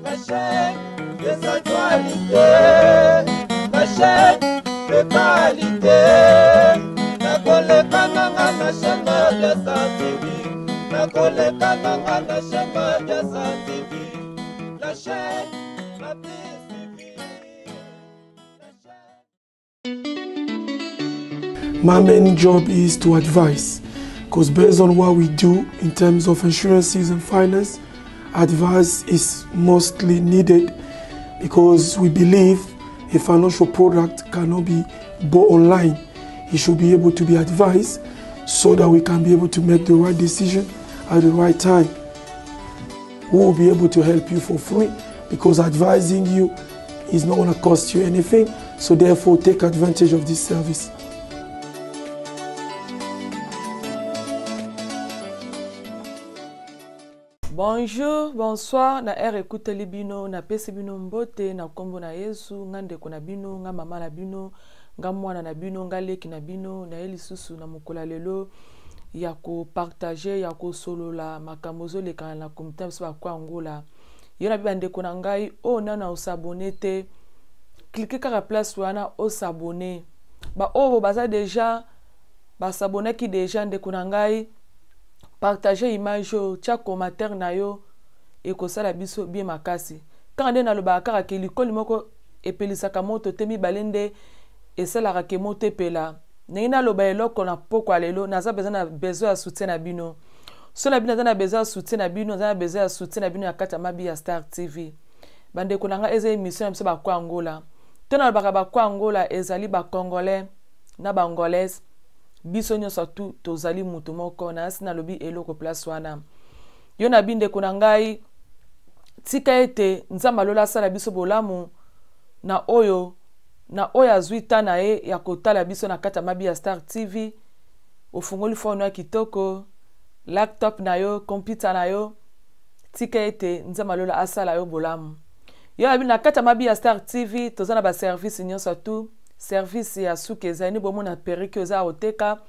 La chaîne des actualités, la chaîne de qualité. Nakoleka nanga na chaîne Mabiasa TV. Nakoleka nanga na chaîne Mabiasa TV. La chaîne la plus suivie. La chaîne. My main job is to advise, because based on what we do in terms of insurances and finance, advice is mostly needed, because we believe a financial product cannot be bought online. It should be able to be advised so that we can be able to make the right decision at the right time. We will be able to help you for free, because advising you is not going to cost you anything. So therefore, take advantage of this service. Bonjour, bonsoir, na R ekuteli bino, na pesi bino mbote, na kombo na Yesu, nga ndeko na bino, nga mama na bino, nga mwana na bino, nga leki na bino, na ye lisusu na mokolo ya lelo ya ko partager, ya kosolola makambo ezolekana na communauté na biso ba kwa Angola. Yo na bi bandeko na ngai, oyo nanu na osabonner te, cliquez kaka place wana osabonner. Ba oyo baza déjà basabonaki déjà, ndeko na ngai, partager image oyo, tia commentaire na yo, ekosala biso bien makasi. Kaka nde nalobaka kaka ke likoli moko epelisaka moto te, mibale nde esalaka ke moto epela. Ndenge naloba eloko na pokwa lelo, naza besoin na besoin ya soutien na bino. So na bino naza na besoin ya soutien na bino, naza na besoin ya soutien na bino ya kati ya Mabi ya Star TV. Bandeko na ngai, eza émission na biso ba kwa Angola. To nalobaka ba kwa Angola ezali ba Congolais na ba Angolaises. Biso nyonso tu tozali mutu moko, na asi nalobi eloko place wana. Yo na bindeko na ngai, tika ete Nzambe alola asala biso bolamu na oyo na oyo azwi ta na ye ya kotala biso na kati ya Mabi ya Star TV. Ofungoli phone ya kitoko, laptop na yo, computer na yo, tika ete Nzambe alola asala yo bolamu. Yo na na kati ya Mabi ya Star TV toza na ba service nyonso tu, service ya suki ezali ni bomona perruque oza koteka.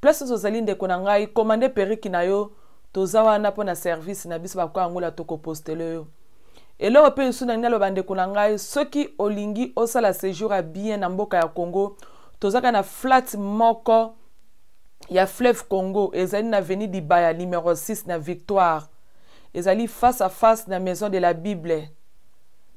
Place ozo ozali ndeko na ngai, commande perruque na yo, toza wana mpo na service na biso bakwa Angola tokopostele yo. Eloko pe lisusu nalingi naloba ndeko na ngai, soki olingi osala séjour ya bien na mboka ya Congo, tozaka na flat moko ya Fleuve Congo, ezali na avenue Dibaya numéro 6 na Victoire. Ezali face à face na Maison de la Bible.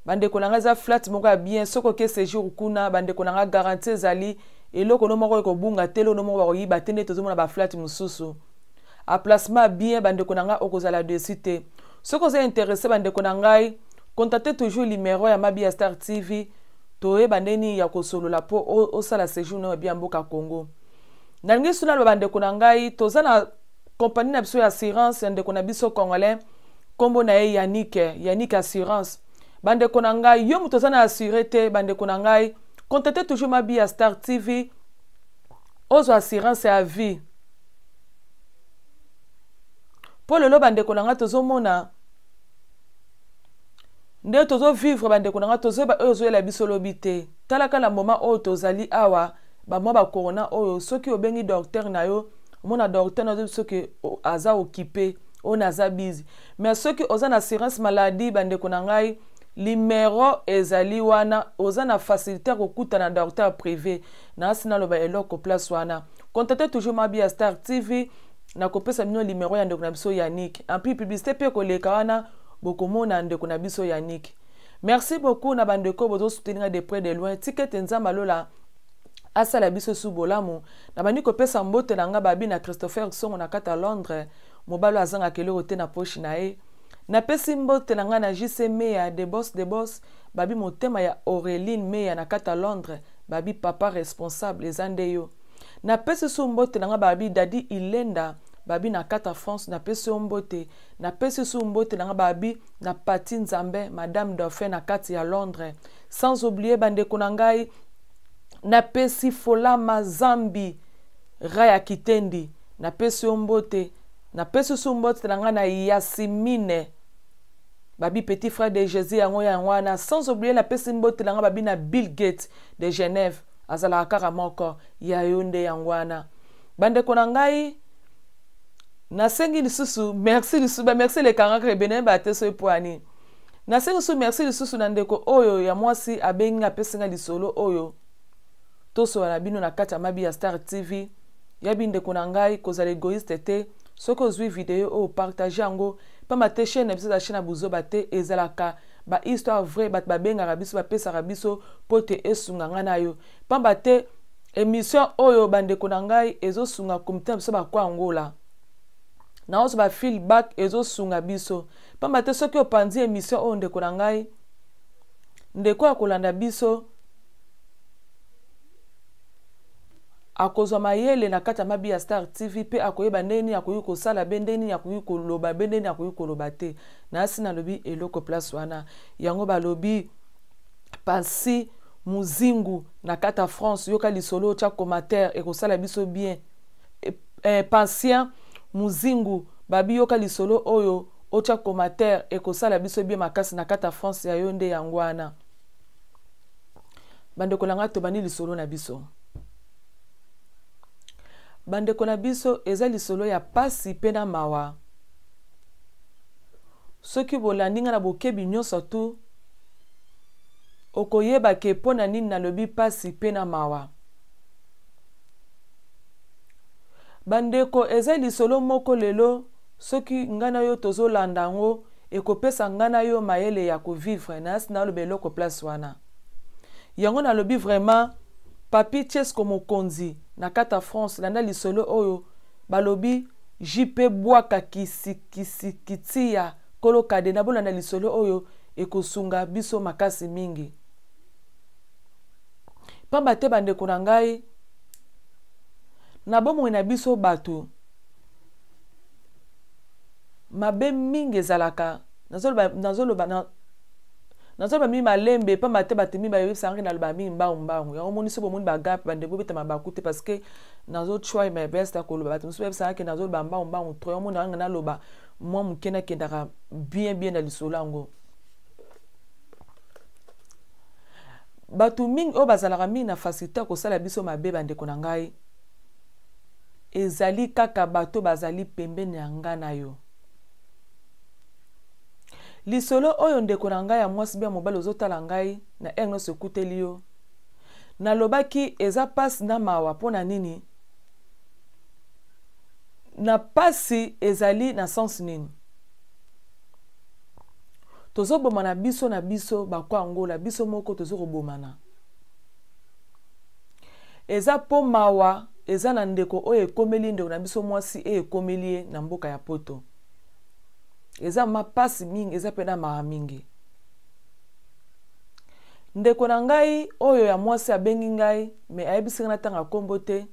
Bandeko na ngai, eza flat moko ya bien, soki oke séjour kuna, bandeko na ngai, garantie ezali eloko no moko ekobunga te, eloko no moko bakoyiba te, nde tozomona ba flat mosusu. A placement bien, bandeko na ngai, okozala dessus te. Soki oza intéressé, bandeko na ngai, contactez toujours numéro ya Mabi ya Star TV, toyeba ndeni ya kosolola po osala séjour na bien mboka Congo. Nalingi suna loba bandeko na ngai, toza na compagnie na biso ya assurance ya ndeko na biso congolais, kombo na ye Yannick, Yannick Assurance. Bandeko na ngai, yo moto oza na assuré te, bandeko na ngai, contactez toujours Mabi ya Star TV, ozwa assurance ya vie. Po lelo bandeko na ngai tozomona nde tozovivre, bandeko na ngai, tozoyeba oyo ezoyela biso lobi te. Talaka na moment oyo tozali awa, ba mwa ba corona oyo, soki obengi docteur na yo, omona docteur na yo soki aza occupé, oyo naza busy. Mais soki oza na assurance maladie, bandeko na ngai, numéro ezali wana, oza na facilité ya kokutana na docteur privé. Na asi naloba eloko place wana. Contactez toujours Mabi ya Star TV, nakopesa bino numéro ya ndeko na biso Yannick. En plus publicité pe koleka wana, bokomona ndeko na biso Yannick. Merci beaucoup na bandeko bozo soutenir de près de loin. Ticket Nzambe alola asala biso su bolamu. Na bandi kopesa mbote na nga babi na Christopher Songo na kata Londres, mobalo azanga keloko te na poche na ye. Napesi mbote na nga na JC Meya de boss de boss, babi motema ya Auréline Meya na kata Londres, babi papa responsable eza nde yo. Napesi su mbote na nga babi Dadi Ilenda, babi na kata France, napesi yo mbote. Napesi su mbote na nga babi na Pati Nzambe, Madame Dauphin na kati ya Londres. Sans oublier bandeko na ngai, napesi Folama Zambi Raya Kitendi, napesi yo mbote. Napesi su mbote na ngai na Yasimine, babi petit frère de Jésus yango yango wana. Sans oublier napesi mbote na ngai babi na Bill Gates de Genève, azalaka kaka moko ya yo nde yango wana. Bandeko na ngai, nasengi lisusu merci lisusu, ba merci elekanga kaka ebene ba te so epwani. Nasengi lisusu merci lisusu na ndeko oyo ya mwasi abengi nga apesi nga lisolo oyo tosola na bino na kati ya Mabi ya Star TV. Yabi ndeko na ngai kozala egoïste te, soki ozwi video oyo partage yango, pamba te chaîne na biso eza chaîne ya buzoba te, ezalaka ba histoire vraie, bato babengaka biso bapesaka biso mpo te esunga ngai na yo, pamba te émission oyo bandeko na ngai ezosunga comité na biso bakwa Angola naozo ba feedback ezosunga biso, pamba te soki opanzi émission oyo ndeko na ngai, ndeko akolanda biso akozwa mayele na kati ya Mabi ya Star TV mpe akoyeba ndenge nini akoki kosala be ndenge nini akoki koloba be ndenge nini akoki koloba te. Nasi nalobi eloko place wana yango balobi pasi muzingu na kati ya France, yoka lisolo otya commentaire ekosala biso bien. Patient muzingu babi yoka lisolo oyo otya commentaire ekosala biso bien makasi na kati ya France ya yo nde yango wana. Bandeko na ngai, tobandi lisolo na biso. Bandeko na biso, eza lisolo ya pasi pe na mawa. Soki bolandi nga na bokebi nyonso tu, okoyeba ke mpo na nini nalobi pasi pe na mawa. Bandeko, eza lisolo moko lelo soki nga na yo tozolanda yango ekopesa nga na yo mayele ya kovivre. Nasi naloba eloko place wana. Yango nalobi vraiment Papi Chesco Mokonzi na kata France, landa lisolo oyo balobi JP Bwaka kisikitia kolo kadena, bolanda lisolo oyo ekosunga biso makasi mingi. Pamba te bandeko na ngai, na bomoi na biso bato mabe mingi ezalaka. Nazoloba mingi malembe pamba te bato mingi bayebisaka ngai naloba mingi mbangu mbangu. Yango moni so bomoni bagape bandeko bobeta mabaku te, parce que nazo try my best ya koloba. Bato mosusu bayebisaka ke nazoloba mbangu mbangu trop, yango moni nanga naloba mwa moke, nakendaka bien bien na lisolo yango. Bato mingi oyo bazalaka mingi na facilité ya kosala biso mabe, bandeko na ngai, ezali kaka bato bazali pembeni ya nga na yo. Lisolo oyo ndeko na ngai ya mwasi bia mobali ozotala ngai na heure nyonso ekuteli yo, nalobaki eza pasi na mawa. Mpona nini na pasi? Ezali na sens nini? Tozobomana biso na biso bakwa Angola, biso moko tozokobomana. Eza po mawa eza na ndeko oyo ekomeli ndeko na biso mwasi e ekomeli ye na mboka ya poto. Eza ma pasi mingi, eza pe na mawa mingi. Ndeko na ngai oyo ya mwasi abengi ngai, me ayebisi ngai natanga kombo te.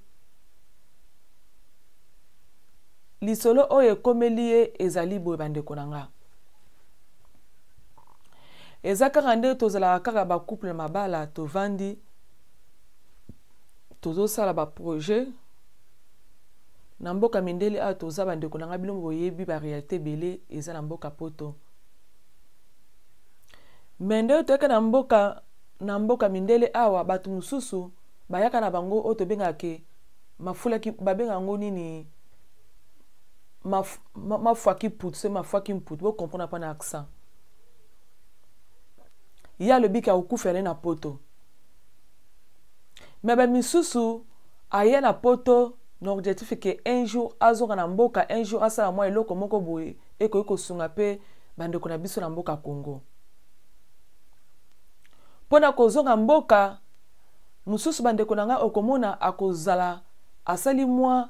Lisolo oyo ekomeli ye ezali boye, bandeko na nga. Eza kaka nde tozalaka kaka ba couple na mabala, tovandi tozosala ba projet na mboka mindele awa toza. Bandeko na nga, bino boyebi ba réalité ebele eza na mboka poto. Me nde toyaka na mboka mindele awa, bato mosusu bayaka na bango oyo tobengaka ke mafulaki, babengaka yango nini, mafwaki mputu, so mafwaki mputu, bocomprendre mpa na accent. Ye alobiki akokufela ye na poto, me bamisusu aye na poto na objectif ke un jour azonga na mboka, un jour asala mwa eloko moko boye ekoki kosunga mpe bandeko na biso na mboka Congo. Mpo na kozonga mboka mosusu, bandeko na ngai, okomona akozala asali mwa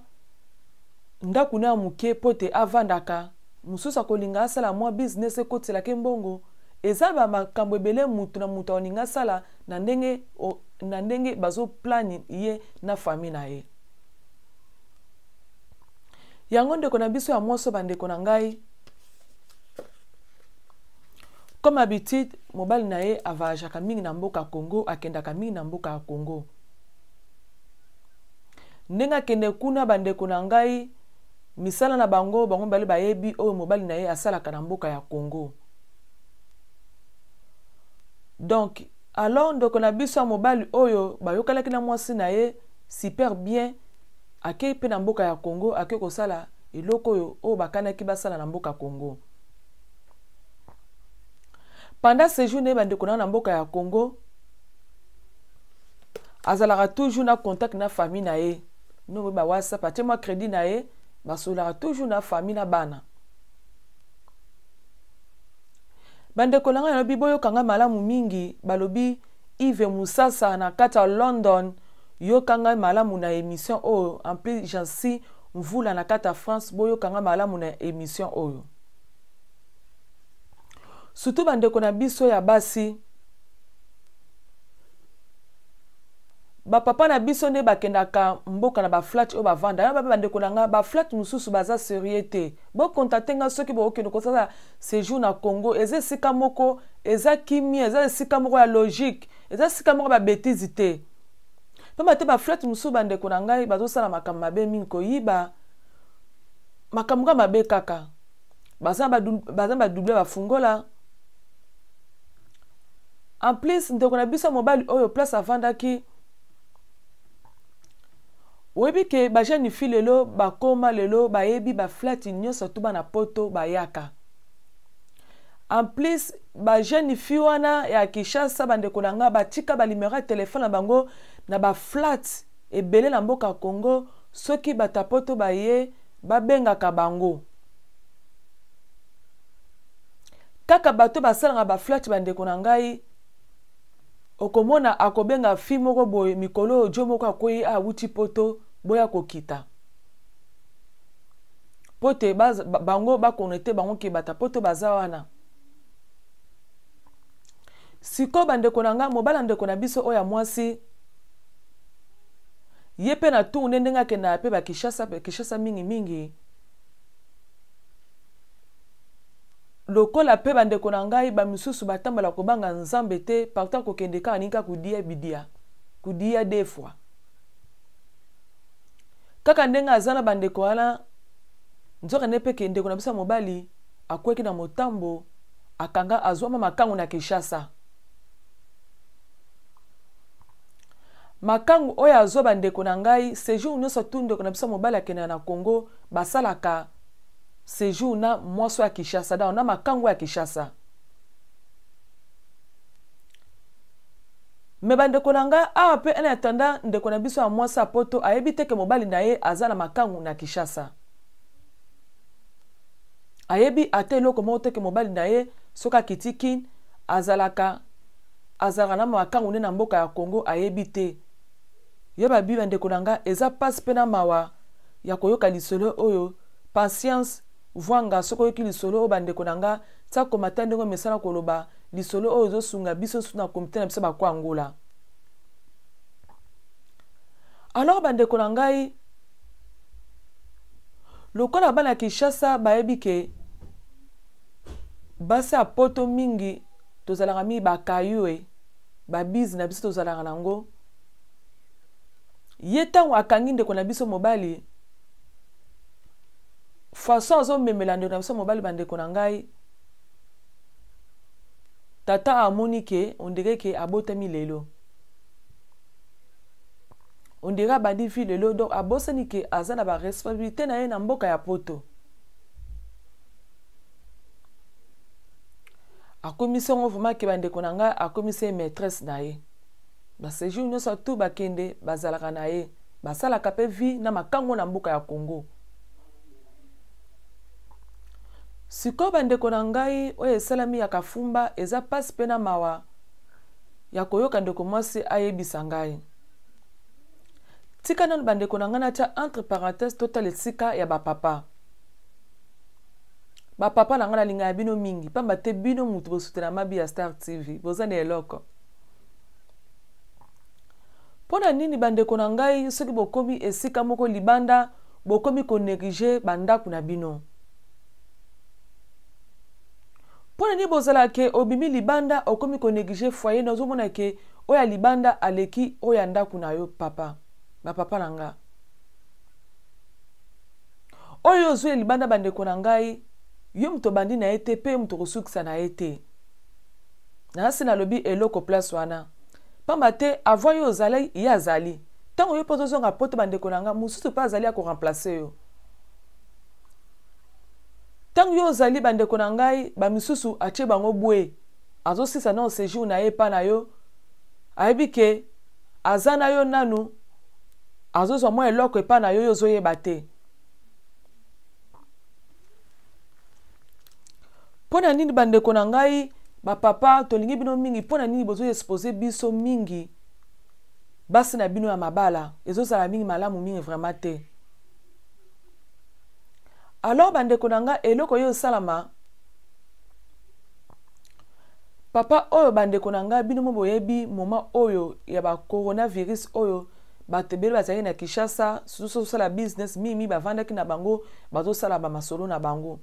ndako na ya moke mpo te avandaka. Mosusu akolinga asala mwa business ekotiselaki mbongo. Eza bamakambo ebele mutu na mutu akolinga asala na ndenge bazoplani ye na famille na ye. Yango ndeko na biso ya mwasi, bandeko na ngai, comme habitude mobali na ye avoyageaka mingi na mboka Congo, akendaka mingi na mboka ya Congo. Ndenge akende kuna, bandeko na ngai, misala na bango, bango mibale bayebi oyo mobali na ye asalaka na mboka ya Congo. Donc alors ndeko na biso ya mobali oyo bayokalaki na mwasi na ye super bien, akei mpe na mboka ya Congo, akei kosala eloko oyo bakanaki basala na mboka Congo. Pendant séjour na ye, bandeko na nga, na mboka ya Congo, azalaka toujours na contact na famille na ye. No ba WhatsApp, atie mwa crédit na ye, basololaka toujours na famille, na bana. Bandeko na ngai, nalobi boyokanga malamu mingi. Balobi Yves Musasa na kati ya London, yoka ngai malamu na émission oyo. En plus, Jansi Mvula na kati ya France, boyokanga malamu na émission oyo, surtout bandeko na biso ya basi. Bapapa na biso nde bakendaka mboka na baflat oyo bavanda ya babe. Bandeko na nga, baflat mosusu baza sérieux te. Bocontacter nga soki bokokende kosala séjour na Congo. Eza esika moko eza kimia, eza esika moko ya logique, eza esika moko ya babêtises te. Pamba te baflat mosusu, bandeko na ngai, bazosala makambo mabe mingi, koyiba, makambo ka mabe kaka. Baza badouble, bafungola. En plus, ndeko na biso ya mobali oyo, place avandaki, oyebi ke bajeune fille lelo bakóma, lelo bayebi baflat nyonso tu bana Poto bayaka. En plus, bajeune fille wana ya Kinshasa, bandeko na nga, batika banuméro ya telefone na bango na baflat ebele na mboka ya Congo. Soki bato ya Poto baye, babengaka bango kaka. Bato basalaka baflat, bandeko na ngai, okomona akobenga fille moko boye: "Mikolo oyo jo moko akwei, awuti Poto, boya kokita," mpo te bango baconnecter bango ke bato Poto baza wana. Sikoyo, bandeko na ngai, mobali ya ndeko na biso oyo ya mwasi, ye mpe na tour nde ndenge akendaka mpe baKinshasa, Kinshasa mingimingi lokola mpe, bandeko na ngai, bamisusu batambola kobanga Nzambe te. Partout akokende kaka ningi kaka kodia bidia, kodia deux fois kaka ndenge aza na bandeko wana. Nzoka nde mpe ke ndeko na biso ya mobali akweki na motambo, akanga, azwama makangu na Kinshasa. Makangu oyo azwa, bandeko na ngai, séjour nyonso tu ndeko na biso ya mobali akendaka na Congo, basalaka séjour na mwasi ya Kinshasa, donc na makangu ya Kinshasa. Me bandeko na ngai, awa mpe en attendant, ndeko na biso ya mwasi ya Poto ayebi te ke mobali na ye aza na makangu na Kinshasa. Ayebi ata eloko moko te ke mobali na ye, soki akiti Kine, azalaka na makangu nde na mboka ya Congo. Ayebi te. Yo babi, bandeko na ngai, eza mpasi mpe na mawa ya koyoka lisolo oyo. Patience Vwanga, soki oyoki lisolo oyo, bandeko na nga, tia komata ndenge omesana koloba. Lisolo oyo ezosunga biso nsu na komite na biso bakwa. Alors, bandeko na ngai, lokola bana Kinshasa bayebi ke basi ya Poto mingi tozalaka mingi bakayu e babize na biso tozalaka nango, ye ntango akangi ndeko na biso mobali, façon azomemela ndeko na biso mobali, bandeko na ngai, tata amoni ke on dirait ke abotami lelo, on dirait abandi vie lelo. Donc abosani ke aza na baresponsabilité na ye na mboka ya Poto. Akomisi yango vraiment ke, bandeko na ngai, akomisi ye maîtresse na ye. Baséjour nyonso tu bakende, bazalaka na ye, basalaka mpe vie na makango na mboka ya Congo. Sikoyo, bandeko na ngai, oyo esalami ya kafumba eza mpasi mpe na mawa ya koyoka ndeko mwasi ayebisa ngai. Tika nano, bandeko na ngai, natya entre parenthèse, totala esika ya bapapa. Bapapa na ngai, nalinga ya bino mingi, pamba te bino mutu bosutela mabi ya Star TV, boza na eloko. Mpo na nini, bandeko na ngai, soki bokomi esika moko libanda, bokomi konégliger bandako na bino? Mpo na nini bozala ke obimi libanda, okomi konégliger foyer na? Ozomona ke oyo ya libanda aleki oyo ya ndako na yo. Papa, bapapa na nga, oyo ozwi ya libanda, bandeko na ngai, yo moto obandi na ye te, mpe yo moto okosukisa na ye te. Nasi nalobi eloko place wana, pamba te avant yo ozali, ye azali. Ntango yo mpo ozozonga Poto, bandeko na nga, mosusu mpe azali ya koremplacer yo. Ntango yo ozali, bandeko na ngai, bamisusu atie bango bwe. Azosilisa nano séjour na ye epa na yo, ayebi ke aza na yo nanu, azozwa mwa eloko epa na yo, yo ozoyeba te. Mpo na nini, bandeko na ngai bapapa, tolingi bino mingi, mpo na nini bozoexpose biso mingi basi na bino ya mabala? Ezozala mingi malamu mingi vraiment te. Alors bandeko na ngai, eloko oyo esalama, papa oyo, bandeko na ngai, bino mo boyebi moment oyo ya bacoronavirus oyo, bato ebele bazalaki na Kinshasa, surtout tosala business mingi, bavandaki na bango, bazosala bamasolo na bango.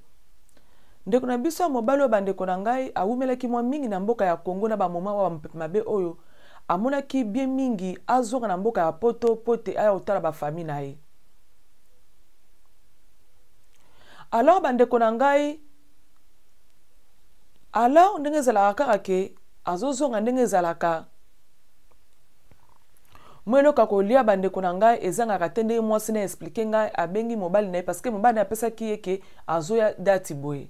Ndeko na biso ya mobali oyo, bandeko na ngai, awumelaki mwa mingi na mboka ya Congo. Na bamoments oyo bamopepe mabe oyo, amonaki bien mingi azonga na mboka ya Poto po te aya kotala bafamille na ye. Alors bandeko na ngai, alors ndenge ezalaka kaka ke azozonga, ndenge ezalaka, mwa eloko ya kolia, bandeko na ngai, ezangaka te. Ndenge mwasi na expliquer ngai, abengi mobali na ye, parce que mobali na ye apesaki ye ke azoya date boye.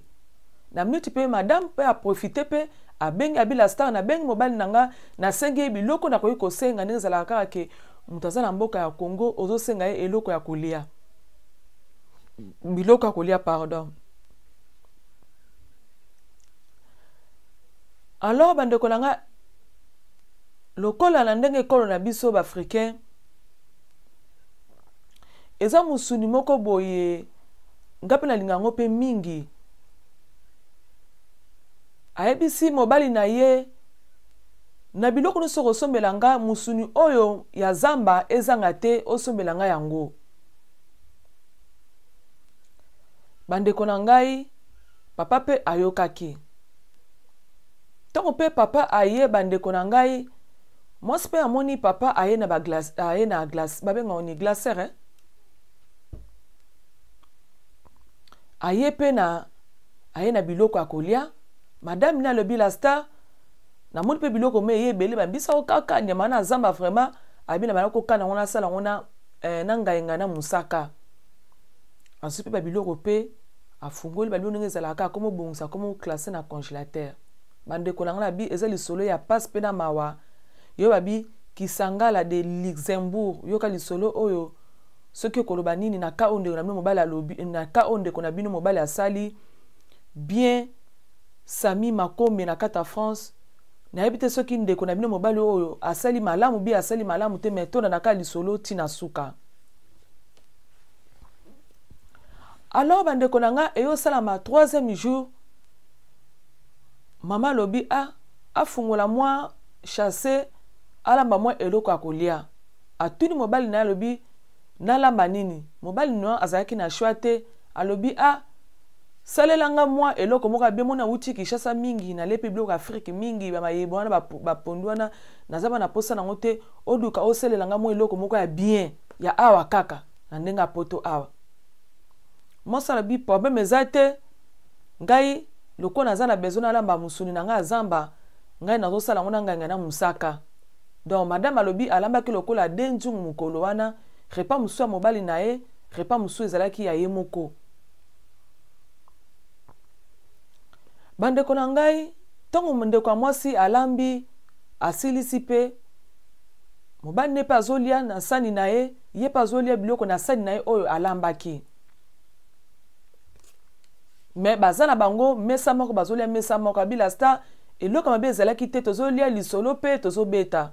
Na minute mpe madame mpe aprofite mpe abengi, abi: "La star, nabengi mobali na nga, nasengi ye biloko nakoki kosenga." Ndenge ezalaka kaka ke moto aza na mboka ya Congo, ozosenga ye eloko ya kolia, biloko ya kolia, pardon. Alors bandeko na nga, lokola na ndenge ekolo na biso baafricain, eza mosuni moko boye, nga mpe nalinga yango mpe mingi. Ayebisi mobali na ye: "Na biloko nyonso kosombela nga, mosuni oyo ya zamba ezanga te, osombela nga yango." Bandeko na ngai, papa mpe ayokaki. Ntango mpe papa aye, bandeko na ngai, mwasi mpe amoni papa aye na baglace, aye na glace, babengaka ni glacière, eh? Aye mpe na aye na biloko ya kolia. Madame ne alobi: "La star, namoni mpe biloko me eye ebele, bambisa kaka nyama na zamba." Vraiment, abi na bana kokana yango, nasala yango na ngai ngai na mosaka. Azwi mpe babiloko mpe afungoli babiloko ndenge ezalaka, akoma obongisa, akoma oclasser na congélateur. Bandeko na ngai, na bi eza lisolo ya pasi mpe na mawa. Yo babi Kisangala de Luxembourg, yoka lisolo oyo. Soki okoloba nini na ka oyo ndeko na bino mobali alobi, na ka oyo ndeko na bino mobali asali bien? Sami Makombe na kati ya France, nayebi te soki ndeko na bino mobali oyo asali malamu bi asali malamu te, me tondana kaka lisolo ntina suka. Alors bandeko na nga, eyosalama troisième jour, mama alobi a afungola mwa chasse, alamba mwa eloko ya kolia. Atuni mobali na ye, alobi: "Nalamba nini?" Mobali na azalaki na choix te, alobi: "A salelanga mwa eloko moko abe mona awuti Kinshasa mingi, nalepi biloko Afrique mingi, bamayebo wana, bapondu wana, naza bana posa nango te. Oduka osalelanga mwa eloko moko ya bien ya awa kaka na ndenge ya Poto awa." Mwasi alobi: "Problème eza te, ngai lokola naza na besoin nalamba mosuni na ngai ya zamba, ngai nazosala yango na ngai ngai na mosaka." Donc madame alobi alambaki lokola de nzungu mokolo wana, repas mosusu ya mobali na ye, repas mosusu ezalaki ya ye moko. Bandeko na ngai, ntango ndeko ya mwasi alambi, asilisi mpe, mobali ne mpe azolia na sani na ye, ye mpe azolia biloko na sani na ye oyo alambaki. Me baza na bango mesa moko, bazolia mesa moko. Abila star, eloko mabe ezalaki te, tozolia lisolo mpe tozobeta.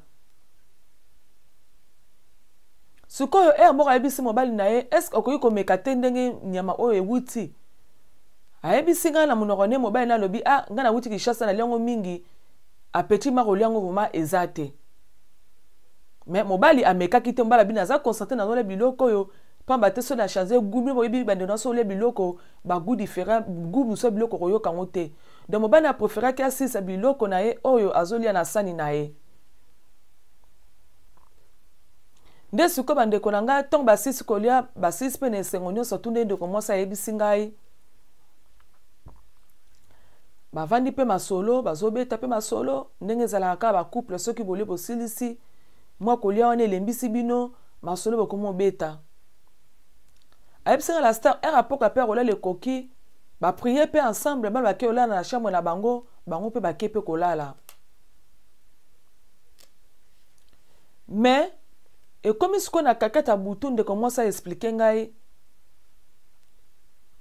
Sikoyo heure moko ayebisi mobali na ye: "Est-ce okoki komeka te ndenge nyama oyo ewuti?" Ayebisi ngai na monoko nde mobali na alobi: "Ah, ngai nawuti Kinshasa, nalia yango mingi, appétit ma kolia yango vraiment eza te." Me mobali amekaki te. Mobali abini aza concentré, nazolia biloko oyo pamba te, so na change goût. Bino boyebi, bandeko nyonso olia biloko bagoût différent, goût mosusu ya biloko koyoka yango te. Donc mobali apréféraki asilisa biloko na ye oyo azolia na sani na ye. Nde sikoyo, bandeko na ngai, ntongo basilisi kolia, basilisi mpe na esengo nyonso tu, nde ndeko mwasi ayebisi ngai, bavandi mpe masolo, bazobeta mpe masolo ndenge ezalaka kaka bacouple. Soki bolie, bosilisi mwa kolia wana, elembisi bino, masolo bokomi obeta. Ayebisi nga: "La star, heure apoka mpe akolala ekoki, baprier mpe ensemble, bana bake olala na chambre na bango." Bango mpe bake mpe kolala. Mais ekomi sikoyo na kakata butu, ndeko mwasi aexpliquer ngai,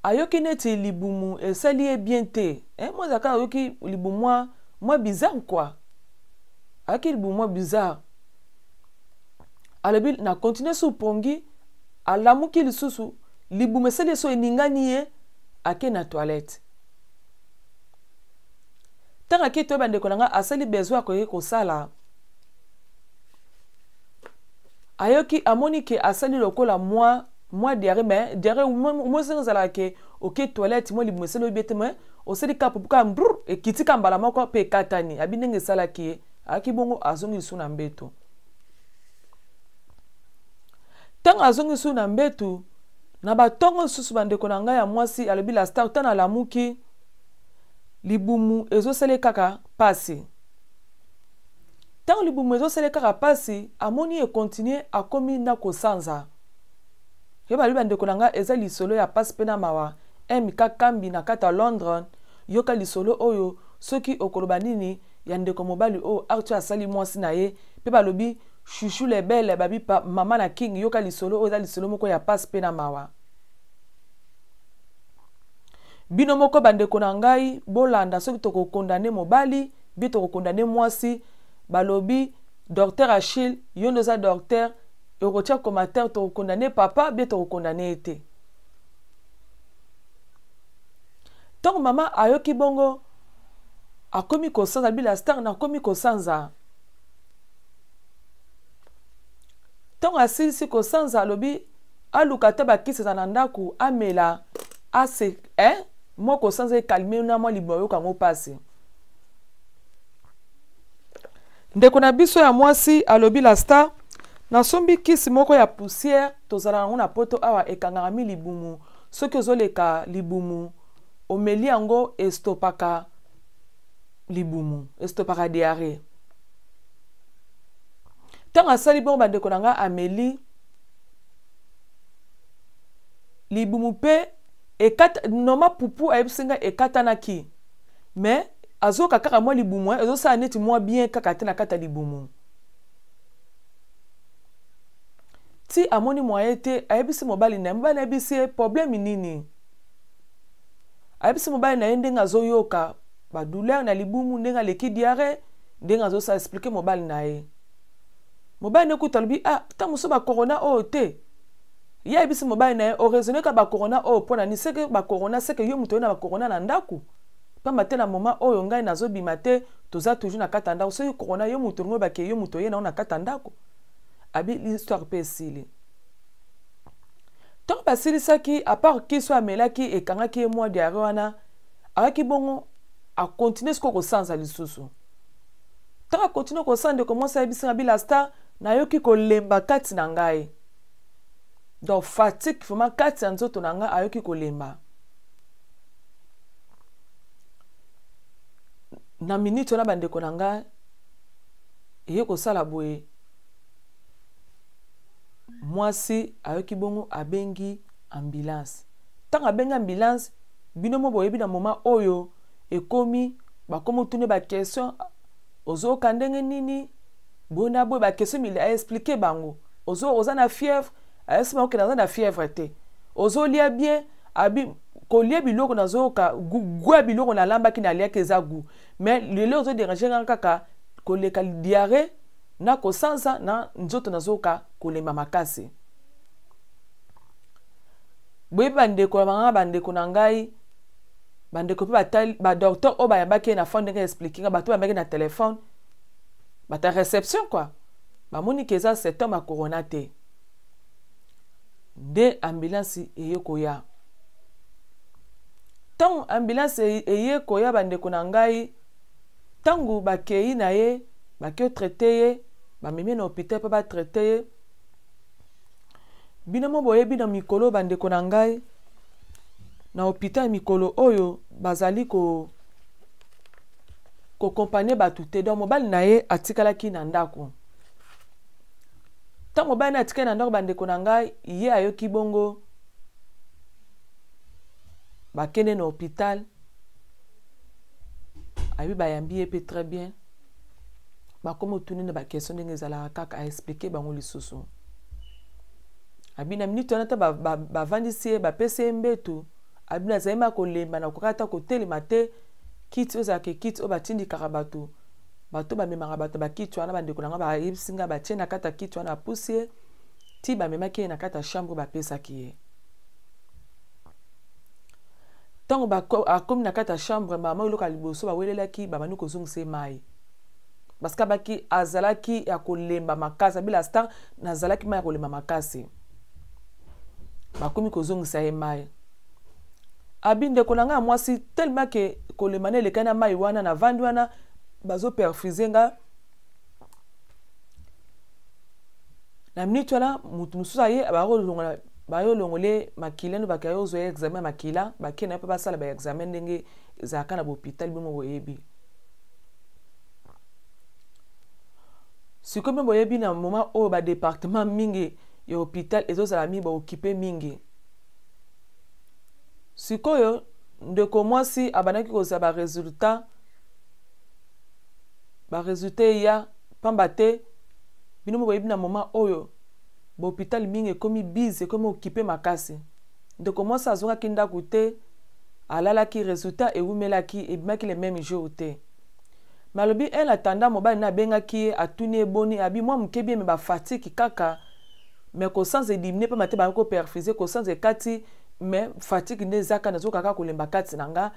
ayoki neti libumu esali ye bien te, eh, mwa ezalaka ayoki libumu mwa bizarre quoi. Ayoki libumu mwa bizarre. Alobi na continue su pongi, alamuki lisusu, libumu esali ye so eningani ye, ake na toilette. Ntango ake toyeba, bandeko na ngai, asali besoin akoki kosala, ayoki, amoni ke asali lokola mwa diarrhée. Mais diarrhée mo esengo ezalaka ke oke toilette, mwa libumu esali oyebi ete, mais osali ka pupu ka brr, ekiti ka mbala moko mpe ekatani. Abi ndenge esalaki ye, ayaki bongo, azongi lisusu na mbeto. Ntango azongi lisusu na mbeto na batongo lisusu, bandeko na ngai ya mwasi, alobi: "La star, ntango alamuki, libumu ezosala kaka pasi." Ntango libumu ezosala kaka pasi, amoni econtinuer, akomi na kosanza. Yo balobi, bandeko na ngai, eza lisolo ya pasi mpe na mawa. Mk Kambi na kati ya Londres, yoka lisolo oyo. Soki okoloba nini ya ndeko mobali oyo Arthur asali mwasi na ye? Mpe balobi Chouchou Lebele, babi pa mama na King, yoka lisolo oyo, eza lisolo moko ya pasi mpe na mawa. Bino moko, bandeko na ngai, bolanda soki tokocondamner mobali bi tokocondamner mwasi. Balobi docteur Achille, yo nde oza docteur, okotia commentaire, tokocondamner papa bie tokocondamner ye te? Ntango mama ayoki bongo, akomi kosanza. Bila star, nakomi kosanza. Ntango asilisi kosanza, alobi aluka ata bakisi eza na ndako, amela ase, eh? Mwa kosanza ecalmer na mwa libumu ayoka yango mpasi. Ndeko na biso ya mwasi alobi: "La star, nasombi kisi moko ya poussière, tozala yango na Poto awa, ekangaka mi libumu. Soki ozoleka libumu, omeli yango, estopaka libumu, estopaka diarrhée." Ntango asali bongo, bandeko na ngai, ameli, libumu mpe ekata noma. Pupu, ayebisi ngai, ekatanaki, mais azoyoka kaka mwa libumu ezosala neti mwa bien kaka te na kati ya libumu. Ti amoni moyen te, ayebisi mobali na ye. Mobali ayebisi ye problème nini. Ayebisi mobali na ye ndenge azoyoka badouleur na libumu, ndenge aleki diarrhée, ndenge azosala. Expliquer mobali na ye. Mobali na ye kuta alobi: "Ah, ntango mosusu bacorona oyo te." Ye ayebisi mobali na ye: "Oraisonner ka bacorona oyo mpo na nini? Seke bacorona, seke yo moto oyo na bacorona na ndako, pamba te na moment oyo ngai nazobima te, toza toujours na kati ya ndako. Soki corona, yo moto olingi obake, yo moto oye nango na kati ya ndako." Abi histoire mpe esili. Ntango basilisaki, à part kisi oyo amelaki ekangaki ye mwa diarrhée wana, ayaki bongo, acontinuer sikoyo kosanza lisusu. Ntango acontinuer kosanza, ndeko mwasi ayebisi nga: "Bila star, nayoki kolemba kati na ngai, donc fatigue vraiment kati ya nzoto na ngai." Ayoki kolemba. Na minute wana, bandeko na ngai, eye kosala boye, mwasi ayoki bongo, abengi ambulance. Ntango abengi ambulance, bino mo boyebi, na moment oyo ekomi, bakomi otuni baquestion: "Ozoyoka ndenge nini?" Boye na boye, baquestion mili. Aexpliquer bango: "Oza na fièvre?" Ayesi bango: "Okende, aza na fièvre te." "Ozolia bien?" Abi kolia biloko, nazoyoka goût ya biloko nalambaki, naliaki, eza goût, mais lelo ozodéranger nga kaka koleka diarrhée na kosanza na nzoto, nazoyoka kolemba makasi. Boyebi, bandeko na banga, bandeko na ngai, bandeko mpe badocteur oyo bayambaki ye na phone, ndenge expliquer nga, bato bayambaki na telefone, bata réception quoi, bamoni ke eza symptôme ya corona te. Nde ambulance eye koya. Ntango ambulance eye koya, bandeko na ngai, ntango bakei na ye, bakei otraiter ye, bamemi na hôpital mpe batraiter ye. Bino mo boyebi, na mikolo, bandeko na ngai, na hôpital mikolo oyo bazali ko koaccompagner bato te. Donc mobali na ye atikalaki na ndako. Ntango mobali na ye atikali na ndako, bandeko na ngai, ye ayoki bongo, bakende na hôpital. Abi bayambi ye mpe très bien, bakomi otuni na baquestion ndenge ezalaka kaka, aexpliquer bango lisusu. Abi na minute wana ta bavandisi ye, bapesi ye mbeto. Abi nazali ma kolemba, nakoka ata kotelema te. Kiti oyo ezalaka kiti oyo batindikaka bato, bato bamemaka bato bakiti wana, bandeko na nga bayebisi nga, batie na kati ya kiti wana, bapusi ye ti bamemaki ye na kati ya chambre. Bapesaki ye ntango akomi na kati ya chambre, mama, eloko ya liboso bawelelaki, babandi kozongisa ye mai parce que abaki azalaki ya kolemba makasi. Abi la star, nazalaki mai ya kolemba makasi. Bakomi kozongisa ye mai. Abi ndeko na ngai ya mwasi, tellement ke kolemba na elekani na mai wana, navandi wana, bazoperfuser nga. Na minute wana, motu mosusu aye, bakolongola, bayolongole makila no, bakaya ozwa ye examen ya makila, bakei na ye mpe basala baexamen ndenge ezalaka na bahôpital. Bimo boyebi sikoyo, mpe boyebi na moment oyo badépartement mingi ya hôpital ezozala mingi, baoccupé mingi. Sikoyo ndeko mwasi abandaki kozwa baresultat, baresultat eya, pamba te bino mo boyebi na moment oyo bahôpital mingi ekomi busy, ekomi occupé makasi. Ndeko mwasi azongaki ndako te, alalaki. Résultat ewumelaki, ebimaki le même jour te. Me alobi en attendant, mobali na abengaki ye, atuni eboni. Abi mwa moke bien, me bafatigue kaka, me kosanza ediminuer, mpe mate bango koperfuser, kosanza ekati, me fatigue nde ezaka, nazoka kaka kolemba kati na nga.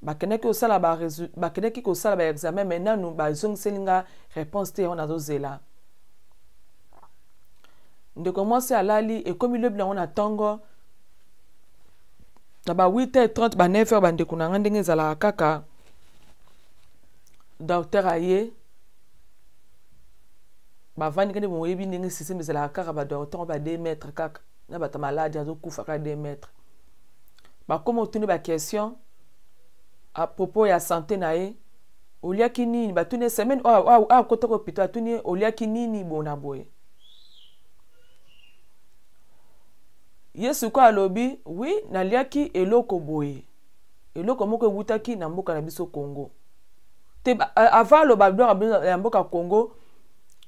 Bakendaki kosala baexamen, me nanu bazongiseli nga réponse te, yango nazozela. Ndeko mwasi alali. Ekomi lobi nango na ntongo na ba 8h30, ba 9h, bandeko na nga, ndenge ezalaka kaka, docteur aye, bavandi kende. Boyebi ndenge système ezalaka kaka, badocteur ba 2 mètre kaka na bato maladi azokufa kaka 2 mètre. Bakómi otuni baquestion à propos ya santé na ye. Oliaki nini? Batuni semaine oyo akotaka hôpital, atuni ye oliaki nini bona boye. Ye sikoyo alobi: oui, naliaki eloko boye, eloko moko ewutaki na mboka na biso Congo te. Avant aloba biloko ya mboka Congo,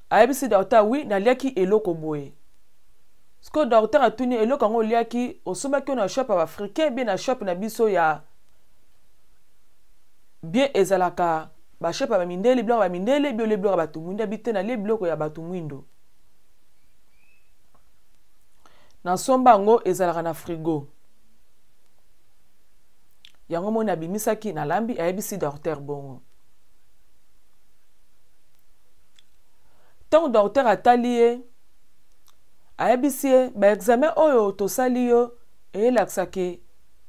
ayebisi docteur: oui, naliaki eloko boye. Sikoyo docteur atuni: eloko yango oliaki, osombaki oyo na shop ya baafricain bien na shop na biso ya bien? Ezalaka bashop ya bamindele, biloko ya bamindele bi olie biloko ya bato mwindo? Abi te, nalie biloko ya bato mwindo, nasomba yango, ezalaka na frigo, yango moni abimisaki, nalambi. Ayebisi docteur bongo. Ntango docteur atali ye, ayebisi ye: baexamen oyo tosali yo eyelakisaki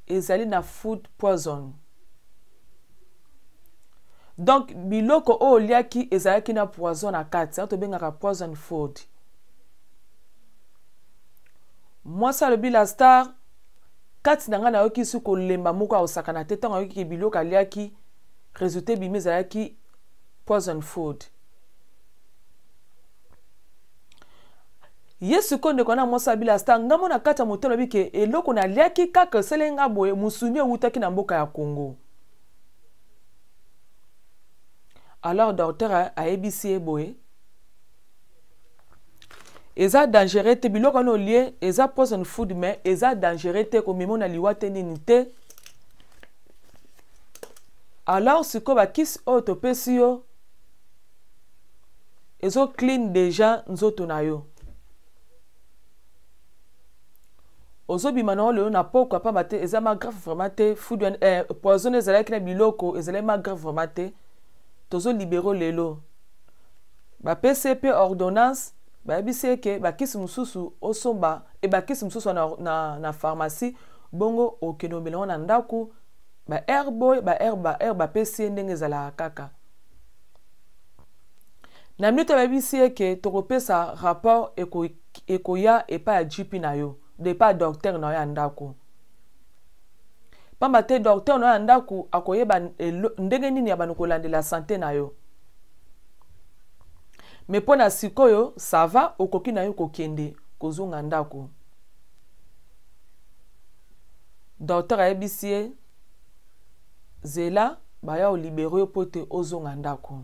ezali na food poison, donc biloko oyo oliaki ezalaki na poison na kati, yango tobengaka poison food. Mwasi alobi: la star, kati na ngai nayoki su kolemba moko akosakana te. Ntango ayokiki biloko aliaki, résultat ebimi, ezalaki poison food. Ye sikoyo ndeko na mwasi abi: la star, ngambo na kati ya motema alobi ke eloko naliaki kaka esali nga boye, mosuni ewutaki na mboka ya Congo. Alors docteur ayebisi ye boye: eza dangereux te, biloko wana olie eza poison food, mais eza dangereux te, komema na liwa te, nini te. Alors sikoyo bakisi oyo topesi yo ezoclean déjà nzoto na yo. Ozobima na yo lelo na pokwa, pamba te eza ma grave vraiment te. Food poison ezalaki na biloko, ezalaki ma grave vraiment te. Tozolibérer lelo. Bapesi ye mpe ordonnance, bayebisi ye ke bakisi mosusu osomba e bakisi mosusu na pharmacie, bongo okende omela yango na ndako, baheure boye, baheure bapesi ye ndenge ezalaka kaka. Na minute bayebisi ye ke tokopesa rapport, ekoya epai ya GP na yo, de epai ya docteur na yo ya ndako, pamba te docteur na yo ya ndako akoyeba ndenge nini ya bando kolandela santé na yo. Me mpo na sikoyo, ça va, okoki na yo kokende kozonga ndako. Docteur ayebisi ye: zela. Baya olibere yo mpo ete ozonga ndako.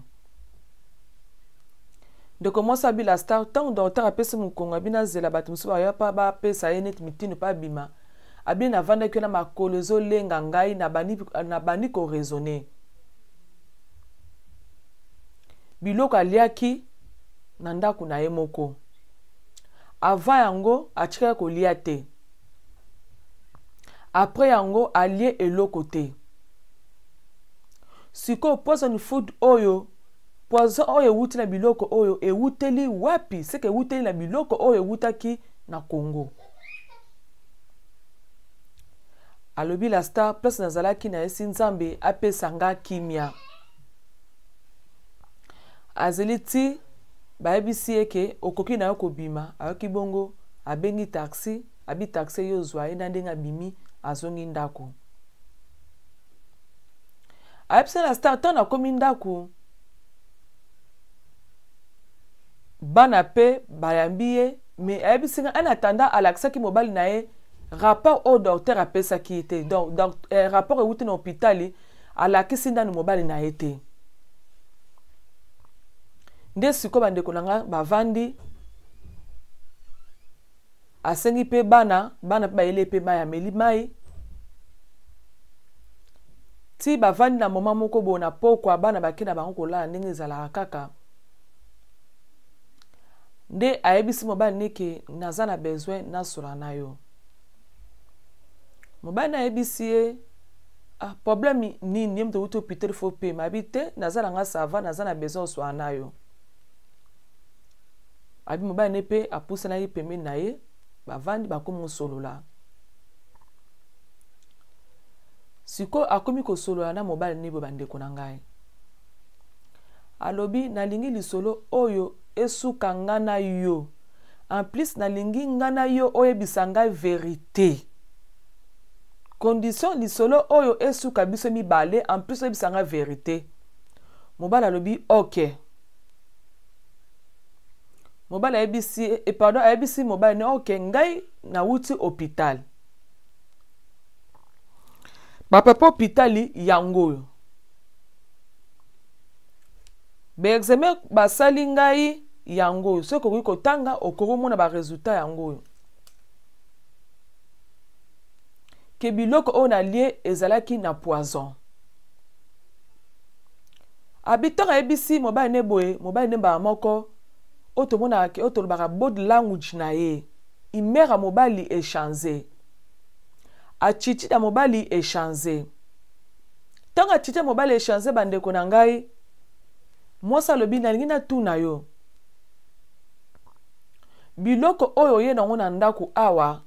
Ndeko mwasi abi la star, ntango docteur apesi mokongo, abi nazela bato mosusu baya mpa bapesa ye neti mitindo mpe abima. Abi navandaki wana, makolo ezolenga ngai, nabandi koraisonne. Biloko aliaki na ndako na ye moko avant yango atikaki kolia te, après yango alie eloko te. Sikoyo poison food oyo, poison oyo ewuti na biloko oyo ewuteli wapi? Seke ewuteli na biloko oyo ewutaki na Congo. Alobi la star, place nazalaki nayesi Nzambe apesa nga kimia. Azeli ti bayebisi ye ke okoki na yo kobima. Ayoki bongo, abengi taxi, abi taxi ye ozwa ye. Na ndenge abimi, azongi ndako, ayebisi la star, ntango nakomi ndako, bana mpe bayambi ye. Mais ayebisi nga, en attendant, alakisaki mobali na ye rapport oyo docteur apesaki ye te. Donc rapport ewuti na hôpital, alakisi ndani mobali na ye te. Nde sikoyo bandeko na nga bavandi, asengi mpe bana, bana mpe bayeli mpe mai, ameli mai ti bavandi na moma moko boye na pokwa, bana bake na bango kolala ndenge ezalaka kaka. Nde ayebisi mobali neke naza na besoin nasola na yo. Mobali nayebisi ye: ah, problème nini? Ye moto outi hôpital, faut pema. Abi te, naza na nga ça va, naza na besoin oswala na yo. Abi mobali ne mpe apusanaki pembeni na ye, bavandi, bakomi kosolola. Sikoyo akomi kosolola na mobali ne boye, bandeko na ngai. Alobi: nalingi lisolo oyo esuka nga na yo. En plus, nalingi nga na yo oyebisa ngai vérité. Condition, lisolo oyo esuka biso mibale, en plus oyebisa ngai vérité. Mobali alobi ok. Mobali ayebisi, pardon, ayebisi mobali ne: ok, ngai nawuti hôpital, bapapa hôpital yango oyo, baexamen basali ngai yango oyo. Soki okoki kotanga, okoki komona baresultat yango oyo, ke biloko oyo nalie ezalaki na poison. Abi ntango ayebisi mobali ne boye, mobali ne mbala moko, oyo tomonaka, oyo tolobaka, body language na ye, humeur ya mobali echange, attitude ya mobali echange. Ntango attitude ya mobali echange, bandeko na ngai, mwasi alobi: nalingi natuna yo, biloko oyo oye nango na ndako awa,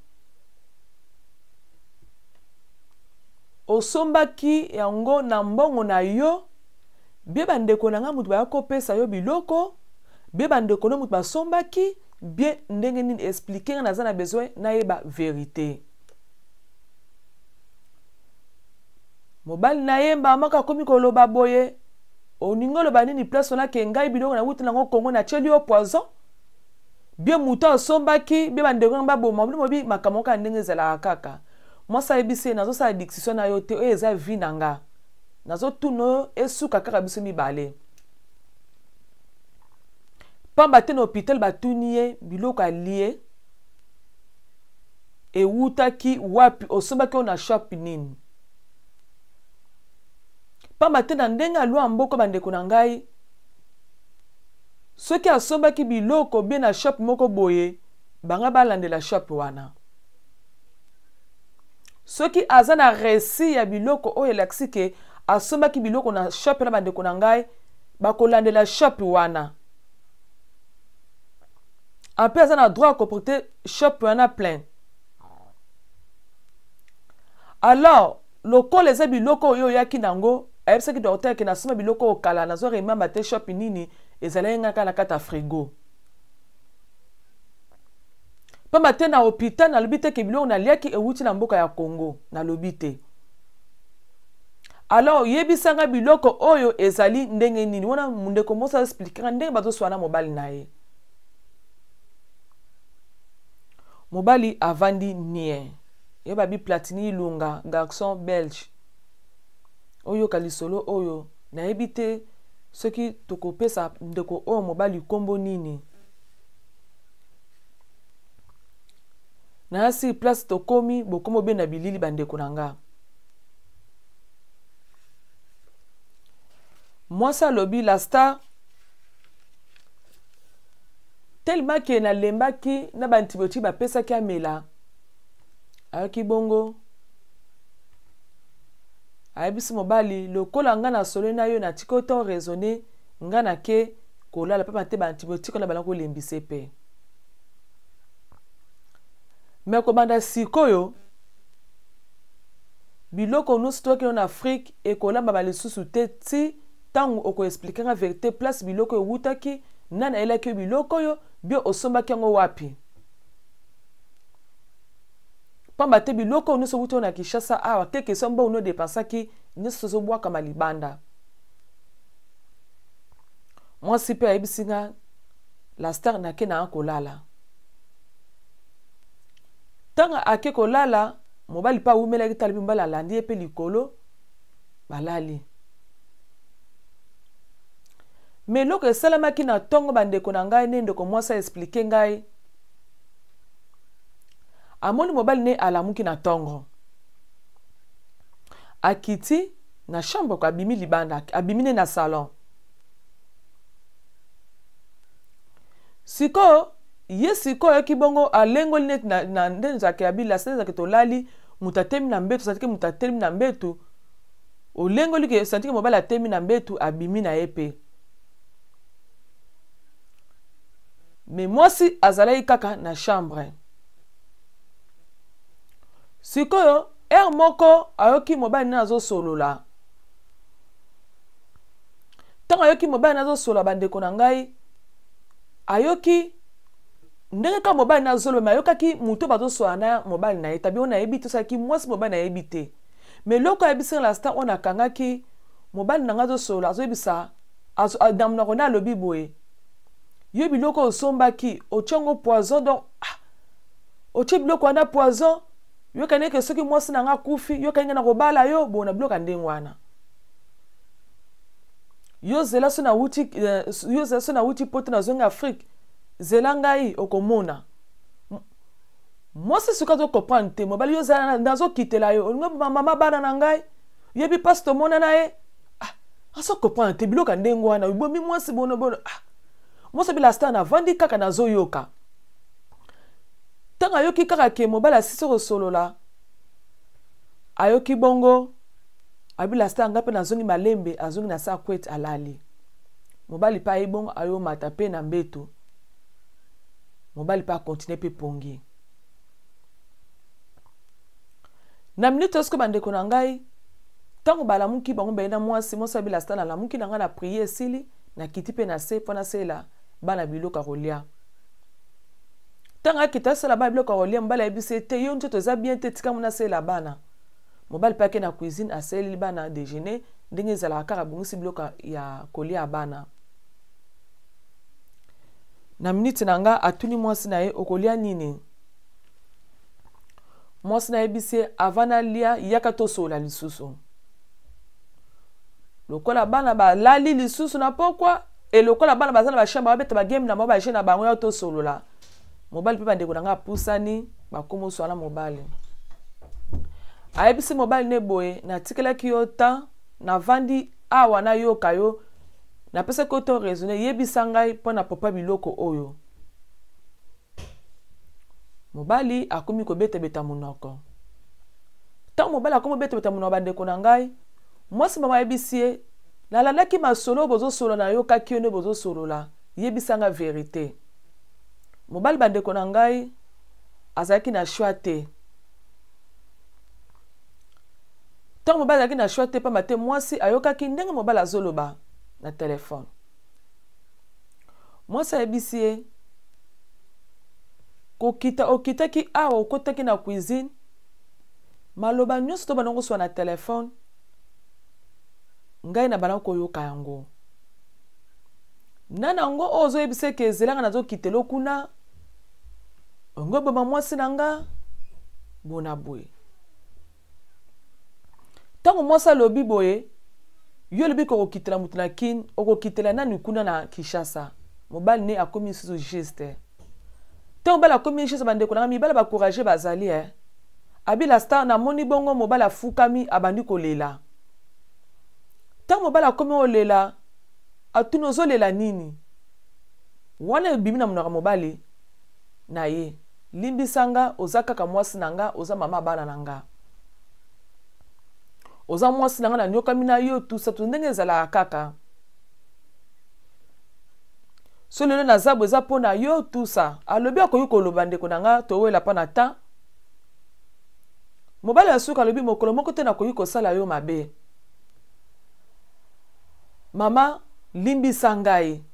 osombaki yango na mbongo na yo bie bandeko na ngai moto baya kopesa yo biloko, bie bandeko no moto basombaki bien, ndenge nini? Explique nga, naza na besoin nayeba vérité. Mobali na ye mbala moko akomi koloba boye: oningi oloba nini place wana, ke ngai biloko nawuti nango Kongo natieli yo poison, bie moto asombaki, bie bandeko na baboma bino? Mobi makambo kaka ndenge ezalaka kaka. Mwasi ayebisi ye: nazosala discussion na yo te, oyo eza vie na nga, nazotuna oyo esuka kaka biso mibale. Pamba te na hôpital batuni ye biloko alie ewutaki wapi, osombaki oyo na shop nini. Pamba te na ndenge alwa mboka, bandeko na ngai, soki asombaki biloko bie na shop moko boye, banga balandela shop wana. Soki aza na reçu ya biloko oyo elakisi ke asombaki biloko na shop na, bandeko na ngai, bakolandela shop wana. Ape aza na droit ya koporter shop wana plainte. Alors lokola eza biloko oyo oyaki nango, ayebisaki docteur ke nasomba biloko oyo kala, nazo remember te shop nini, ezalaki ngai kaka na kati ya frigo. Pamba te na hôpital nalobi te ke biloko naliaki ewuti na mboka ya Congo, nalobi te. Alors yebisanga biloko oyo ezali ndenge nini wana. Ndeko moso aexpliquer ndenge bazoswana mobali na ye. Mobali avandi nie, ye babi Platini Ilunga, garçon belge. Oyoka lisolo oyo, nayebi te soki tokopesa ndeko oyo mobali nkombo nini. Naya sur place tokomi, bokomi obenda bilili bandeko na nga. Mwasi alobi la star tellement ke nalembaki na ba antibiotique bapesaki amela, ayoki bongo ayebisi mobali lokola nga nasololi na yo natiki yo to raisonner, nga nake kolala pamba te ba antibiotique wana bala kolembisa pe. Me kobanda sikoyo biloko nyonso toyaki na Afrique ekolambama lisusu te ti ntango okoexplike nga verité place biloko ewutaki, nani ayelaki yo biloko oyo, bio osombaki yango wapi. Pamba te biloko oyo nyonso ewuti na Kinshasa awa, quelque soit mbongo no dépensaki nyonso tozobwakama libanda. Mwasi mpe ayebisi nga la star nake na kolala. Ntango ake kolala, mobali mpe awumelaki tala mobali alandi ye mpe likolo balali. Me eloko esalamaki na ntongo bandeko na ngai nde ndeko mwasi aexplike ngai, amoni mobali ne alamuki na ntongo, akiti na chambre ko, abimi libanda, abimi ne na salon. Sikoyo ye sikoyo ayoki bongo alengoli neti na nde ezalaka ya bilasa, nde ezalaka tolali moto atemi na mbeto, santike moto atelemi na mbeto, olengoli ke santike mobali atemi na mbeto, abimi na ye pe. Me mwasi azalaki kaka na chambre. Sikoyo heure moko ayoki mobali na azosolola. Ntango ayoki mobali na azosolola, bandeko na ngai, ayoki ndenge kaka mobali na azoloba, me ayokaki moto bazosola na mobali na ye tabi oyo nayebi te, osalaki mwasi mobali nayebi te. Me eloko ayebisi nga la star oyo nakangaki mobali na ngai azosolola, azoyebisa na monoko nde alobi boye, yo biloko osombaki otie yango poison, donc ah, otie biloko wana poison, yokani eke soki mwasi na ngai akufi, yokani ngai na kobala yo bona biloko ya ndenge wana. Yo zela so nawuti, yo zela so nawuti poto nazongi Afrique, zela ngai okomona. Mwasi soki azokomprendre te, mobali yo zela nazokitela yo, olingi mama bana na ngai, yebi mpasi tomona na ye, ah, azokomprendre te biloko ya ndenge wana, obomi mwasi bono bono. Ah, mwasi abila star navandi kaka nazoyoka. Ntango ayoki kaka ke mobali asisi kosolola, ayoki bongo abila star ngai mpe nazongi malembe, azongi na sa kwete alali. Mobali mpe aye bongo ayomata mpe na mbeto, mobali mpe akontinue mpe pongi. Na minute oyo bandeko na ngai, ntango balamuki bango baye na mwasi, mwasi abila star nalamuki na ngai na prier esili, nakiti mpe na se mpo nasela bana biloko ya kolia. Ntango akita asala bana biloko ya kolia, mobali ayebisi ye te, yo nzoto eza bien te, tika mona asela bana. Mobali mpe ake na cuisine asaleli bana déjeuner ndenge ezalaka kaka, abongisi biloko ya kolia ya bana. Na minute na nga atuni mwasi na ye okolia nini? Mwasi na yebisi ye avant nalia yaka tosolola lisusu. Lokola bana balali lisusu na pokwa, e lokola bana baza na bachambre babeta bagame na bango baje na bango ya tosolola. Mobali mpe bandeko na nga apusani bakomoswana mobali. Ayebisi mobali ne boye, natikelaki yo temps, navandi awa nayoka yo, napesaki yo to raisonner, yebisa ngai mpo na papa biloko oyo. Mobali akomi kobetabeta monoko. Ntango mobali akomi kobetabeta monoko bandeko na ngai, mwasi mama ayebisi ye, nalandaki masolo bozosolola, nayokaki yo nde bozosolola, yebisa nga verité. Mobali bandeko na ngai azalaki na choix te. Ntango mobali azalaki na choix te, pamba te mwasi ayokaki ndenge mobali azoloba na telefone. Mwasi ayebisi ye, kokita okitaki awa, okotaki na cuisine, maloba nyonso to banda koswa na telefone, ngai na banda koyoka yango. Nani yango oyo ozoyebisa eke ezelanga nazokitela kuna, ongo oboma mwasi na nga bona boye. Ntango mwasi alobi boye, Yo olobi kokokitela moto na Kin, okokitela nani kuna na Kinshasa? Mobali ne akomi lisusu juste te. Mobali akomi juste, bandeko na ngai mibali bacourage bazali eh. Abi la star, namoni bongo mobali afukami abandi kolela. Ntango mobali akomi kolela, atuni ozolela nini? Wana ebimi na monoko ya mobali na ye, limbisa nga, oza kaka mwasi na nga, oza mama bana na nga, oza mwasi na nga, nanyokami na yo tusa tu ndenge ezalaka kaka. So lelo naza boye eza mpo na yo tusa. Alobi akoki koloba, ndeko na nga, towela mpa na temps. Mobali ya suka alobi mokolo moko te nakoki kosala yo mabe, mama, limbisa ngai,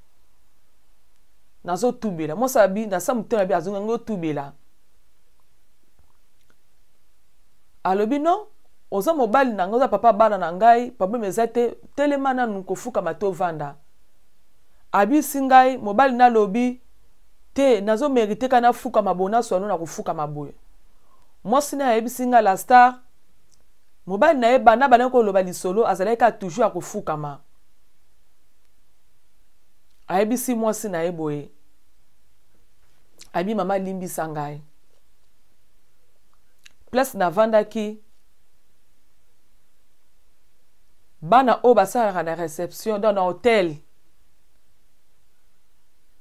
nazotubela. Mwasi abi nasa motema abi azongi yango otubela. Alobi no, oza mobali na ngai, oza papa bana na ngai, problème eza te, telema nanu kofukama te, ovanda. Abisi ngai mobali nalobi te, nazomérite kaka nafukama boye, naswano na kofukama boye. Mwasi na ye ayebisi ngai la star, mobali na ye banda bandaki koloba lisolo azalaki kaka toujours ya kofukama. Ayebisi mwasi na ye boye, abi mama limbisa ngai, place navandaki bana oyo basalaka na réception donc na hotel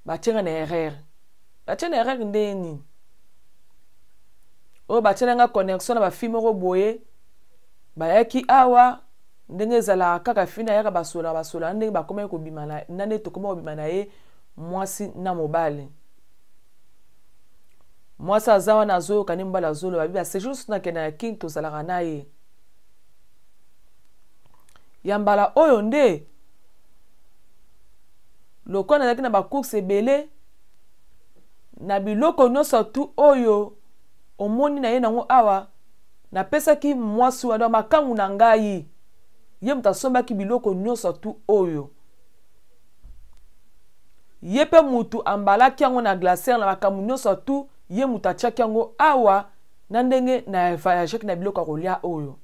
batianga na erreur. Batie na erreur ndenge nini? Oyo batiela nga connexion na bafille moko boye, bayaki awa ndenge ezalaka kaka fille ayaka basola basola ndenge bakomaki kobima na nde tokoma kobima na ye mwasi na mobali. Mwasi aza wana azoyoka nde mobali azoloba bibi aséjour soki nakende na Kin tozalaka na ye ya mbala oyo nde lokola nazalaki na bacourse ebele na biloko nyonso tu oyo omoni na ye nango awa, napesaki mwasi wana makangu na ngai, ye moto asombaki biloko nyonso tu oyo, ye mpe mutu ambalaki yango na glacière na makambo nyonso tu, ye moto atiaki yango awa na ndenge na voyageaki na biloko ya kolia oyo.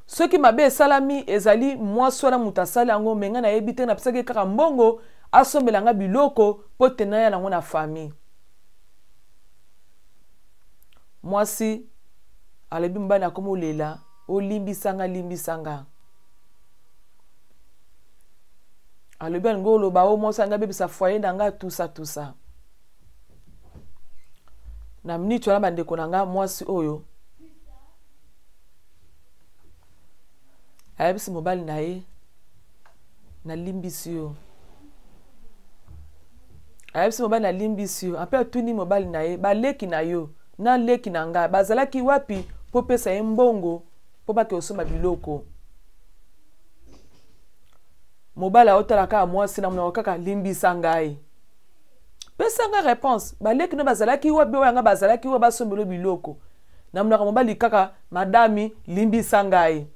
Soki mabe esalami ezali mwasi wana moto asali yango, me ngai nayebi te, napesaki kaka mbongo asombela nga biloko mpo te naya nango na famille. Mwasi alobi mobali nakomi olela, olimbisanga, limbisanga. Alobi alingi oloba o mwasi anga abebisa foyer na nga tusa tusa. Na miniti wana, bandeko na nga, mwasi oyo ayebisi mobali na ye nalimbisi yo. Ayebisi mobali nalimbisi yo, ape atuni mobali na ye baleki na yo na leki na ngai bazalaki wapi mpo pesa ye mbongo mpo bake kosomba biloko? Mobali aotala kaka mwasi na monoko kaka limbisa ngai, pesa nga réponse, baleki no bazalaki wapi? Oyo yanga bazalaki wapi basombelo biloko? Na monoko mobali kaka madami limbisa ngai.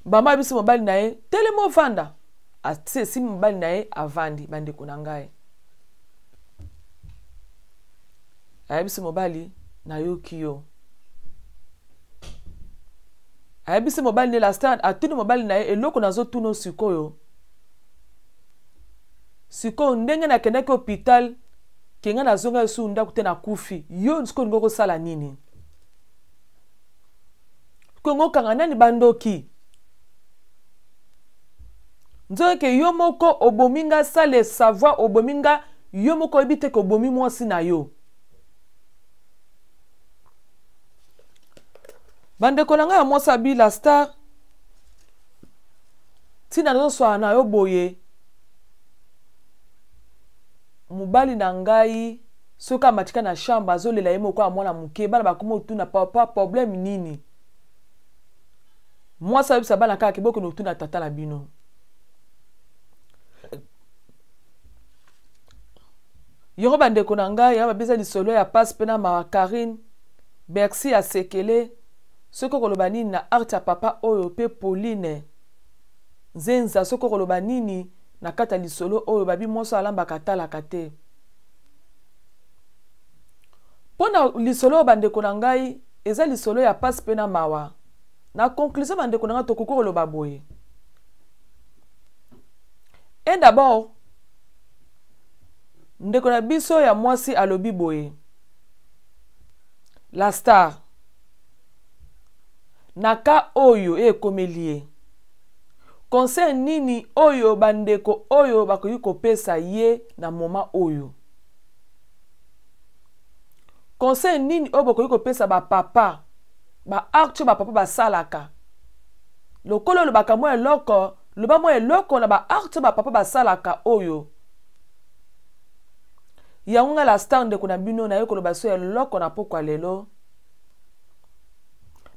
Mama biso mobali na ye telema ovanda, atie esimi mobali na ye avandi. Bandeko na ngai, ayebisi mobali nayoki yo. Ayebisi mobali nde la star atuni mobali na ye eloko nazotuna sikoyo sikoyo ndenge nakendaki hôpital kenga nazonga esu ndako te, nakufi, yo sikoyo olingi okosala nini? Kongo okanga nani bandoki? Nzoke yo moko obomi nga sale savoir, obomi nga yo moko, oyebi te ke obomi mwasi na yo. Bandeko na ngai ya mwasi abila star, ntina nazoswala na yo boye, mobali na ngai soki amatika na chambre azolela ye moko ya mwana moke, bana bakoma otuna papa problème nini? Mwasi ayebisa bana kaka kebokende otuna tata na bino. Yongo bandeko na ngai ya babeza lisolo ya pasi mpe na mawa. Karine Bercy ya sekele, soki okoloba nini na art ya papa oyo mpe Pauline Nzenza, soki okoloba nini na kati ya lisolo oyo babi mwasi alambaka atalaka te mpo na lisolo oyo? Bandeko na ngai, eza lisolo ya pasi mpe na mawa. Na conclusion, bandeko na nga, tokoki koloba boye. Et d'abord, ndeko na biso ya mwasi alobi boye: la star, na ka oyo ekomeli ye, conseil nini oyo bandeko oyo bakoki kopesa ye na moment oyo? Conseil nini oyo bokoki kopesa bapapa, baacte oyo bapapa basalaka? Lokola olobaka mwa eloko, loba mwa eloko na baacte oyo bapapa basalaka oyo. Yango nga la star, ndeko na bino, naye koloba so eloko na pokwa lelo.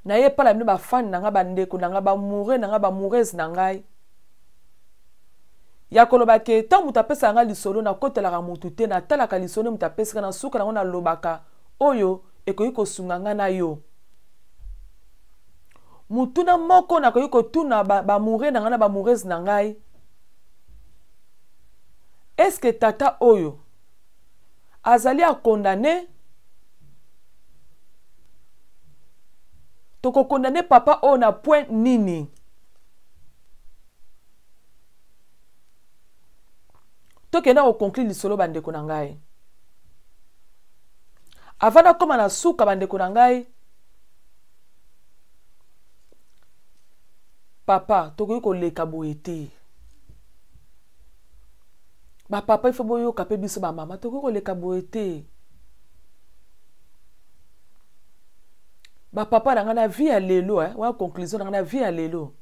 Naye epai na bino, bafani na ngai, bandeko na ngai, baamoureux na ngai, baamoureuse na ngai, ya koloba ke ntango moto apesaka ngai lisolo, nakotelaka motu te. Natalaka lisolo nde moto apesaka, na suka nango nalobaka oyo ekoki kosunga ngai na yo. Motuna moko nakoki kotuna baamoureux na ngai na baamoureuse na ngai: est-ce tata oyo azali acondamné? Tokocondamner papa oyo na point nini? Tokenda koconclure lisolo, bandeko na ngai. Avant nakóma na suka, bandeko na ngai, papa, tokoki koleka boye te. Bapapa, ifo boyoka mpe biso bamama, tokoki koleka boye te. Bapapa na ngai, na vie ya lelo, eh, wana conclusion na ngai. Na vie ya lelo,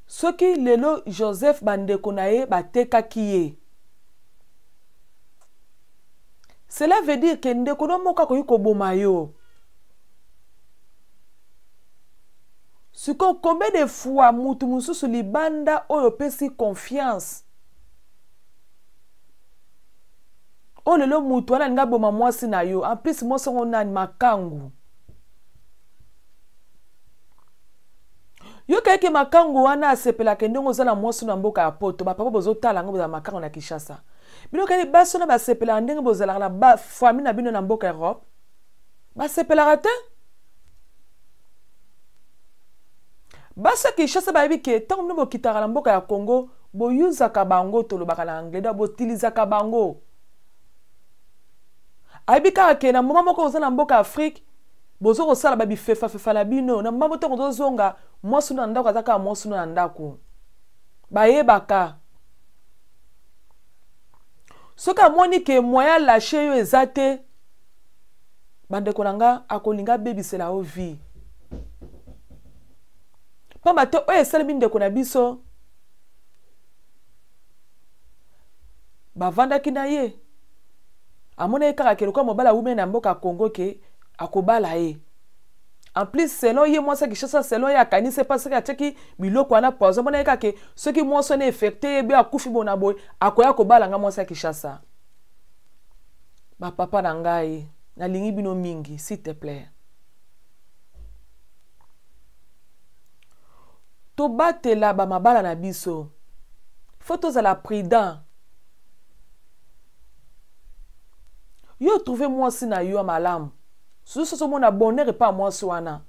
soki lelo Joseph, bandeko na ye batekaki ye, cela veut dire ke ndeko no moko akoki koboma yo. Sikoyo, combien de fois mutu mosusu libanda oyo opesi confiance, oyo lelo mutu wana alingi aboma mwasi na yo? En plus, mwasi yango nani? Makangu. Yoka eke makangu wana asepelaka ndenge oza na mwasi na mboka ya Poto. Bapapa, bozotala yango, bozala makangu na Kinshasa. Bino kani, basi wana basepelaka ndenge bozalaka na bafamille na bino na mboka Europe? Basepelaka te. Basi ya Kinshasa bayebi ke ntango bino bokitaka na mboka ya Congo, boyuzaka bango, tolobaka na anglais, donc botilizaka bango. Ayebi kaka ke na moma moko oza na mboka ya Afrique, bozo kosala babifefafefa na bino. Na mama, ntango ozozonga, mwasi na ndako aza kaka mwasi na ndako. Bayebaka soki amoni ke moyen lâche yo eza te, bandeko na nga, akolinga abebisela yo vie, pamba te oyo esalemi ndeko na biso, bavandaki na ye, amonaki kaka ke lokola mobali awumeli na mboka ya Congo, ke akobala ye. En plus, selon ye, mwasi ya Kinshasa, selon ye akanisi epa soki atiaki biloko wana poison, amonaki kaka ke soki mwasi wana infecté ye, be akufi bona boye, akoya kobala nga mwasi ya Kinshasa. Bapapa na ngai, nalingi bino mingi, s'il te plaît, tobatela bamabala na biso. Faut tozala prudent. Yo trouve mwasi na yo ya malamu, susu soso omona bonheur epa mwasi wana,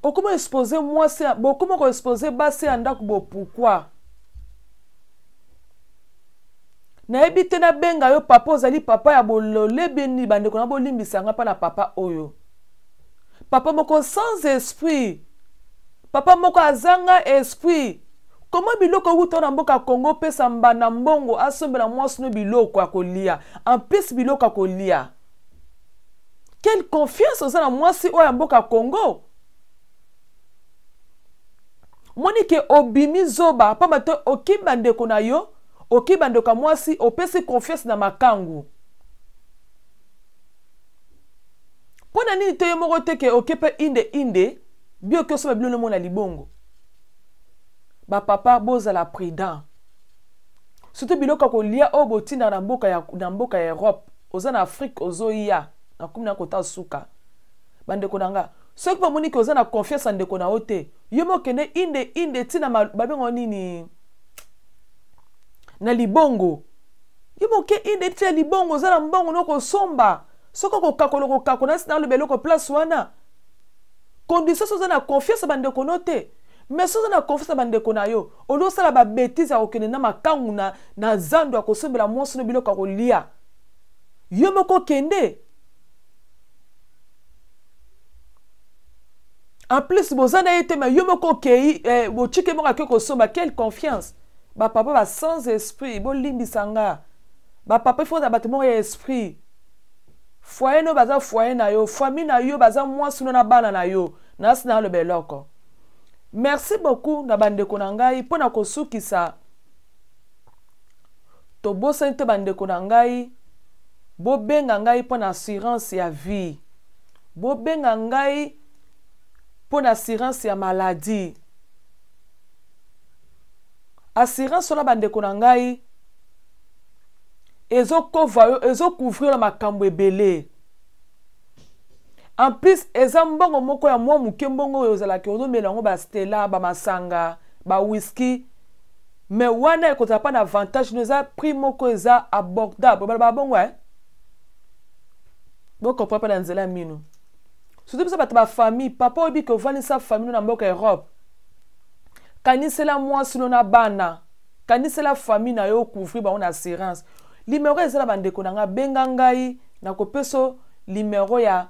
okoma expose mwasi, bokoma koexpose basi ya ndako bo. Pourquoi? Nayebi te. Nabenga yo papa, ozali papa ya bololebeni. Bandeko na, bolimbisa nga mpa na papa oyo, papa moko sans esprit, papa moko azanga esprit. Koma biloko ewuta na mboka Kongo, opesa mbanda mbongo asombela mwasi no biloko ya kolia, en plus biloko ya kolia. Quelle confiance oza na mwasi oyo ya mboka Kongo? Moni ke obimi zoba, pamba te oki bandeko na yo, oki bandeko ya mwasi, opesi confiance na makangu. Mpo na nini te yo moko te ke oke mpe inde inde bi oki osomba biloko nomona libongo? Bapapa, bozala prudent, surtout biloko ya kolia oyo botindaka na mboka ya Europe. Oza na Afrique, ozoya na kumi na kota suka. Bandeko na nga, soki bamoni ke oza na confiance ya ndeko na yo te, yo mo okende inde inde ntina babengo nini na libongo. Yo moke inde ntina libongo, oza na mbongo no kosomba. Soki okokakola okokakola nasi naloba eloko place wana. Condition soki oza na confiance ya bandeko no te. Mais soki oza na confiance ya bandeko na yo, olie osala ba bêtises ya kokende na makangu na, na zando ya kosombela mwasi no biloko ya kolia. Yo moko okende. En plus boza na ye te mais yo moko okei eh, botike moko ake kosomba quelle confiance ba papa ba sans esprit bolimbisa nga ba papa il faut na bato moko ya esprit foyer no baza foyer na yo famille na yo baza mwasi no na bana na yo nasi naloba eloko merci beaucoup na bandeko na ngai mpo na kosukisa tobosani te bandeko na ngai bobenga ngai mpo na assurance ya vie Bobenga ngai mpo na assurance ya maladie. Assurance wana bandeko na ngai ezokova yo ezocouvrir yo na makambo ebele en plus eza mbongo moko ya mwa moke mbongo oyo ozalaki ozomela yango bastela bamasanga bawiski mais wana ekozala mpa na avantage no eza prix moko eza abordable balobaka bongo eh? Bo comprendre na nzela minu. Surtout biso bato ba famille, papa oyebi ke ovandisa famille na mboka Europe. Kanisela mwasi no na bana, kanisela famille na yo couvrir bango na assurance. Numero eza na bandeko na nga, benga ngai na kopeso numero ya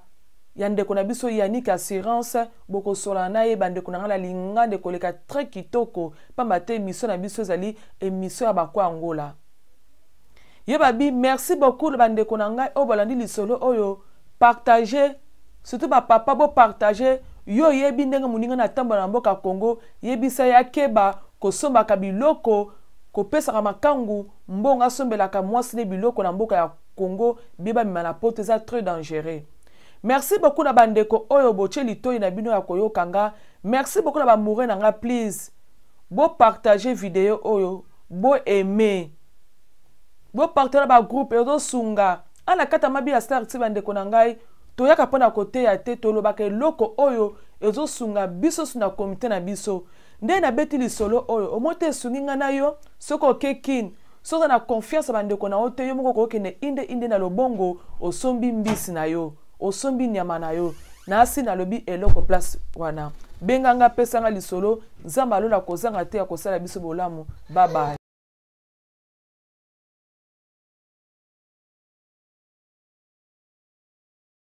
ya ndeko na biso Yannick Assurance, bokosolana na ye bandeko na nga na linga nde koleka très kitoko, pamba te émission na biso ezali émission ya bakwa Angola. Ye babi merci beaucoup na bandeko na ngai oyo balandi lisolo oyo partage surtout ba papa bo partage yo oyebi ndenge moninga na tambola na mboka Congo yebisa ye akeba kosombaka biloko kopesaka makangu mbongo asombelaka mwasi ne biloko na mboka ya Congo bie bamema na poto eza très dangereux merci beaucoup na bandeko oyo botie litoyi na bino ya koyoka nga merci beaucoup na ba amoureux na nga please bo partage video oyo bo aimer bo partage na ba groupe ezosunga ana kata mabi ya star ti bandeko na ngai toyaka mpo na koteya te tolobaka eloko oyo ezosunga biso su na komite na biso nde nabeti lisolo oyo omoi te esungi ngai na yo soki oke kin soki oza na confiance ya bandeko na yo te yo moko okokende inde inde na lobongo osombi mbisi na yo osombi nyama na yo nasi nalobi eloko place wana benga nga pesa nga lisolo nzambe alola kozanga te ya kosala biso bolamu babaye.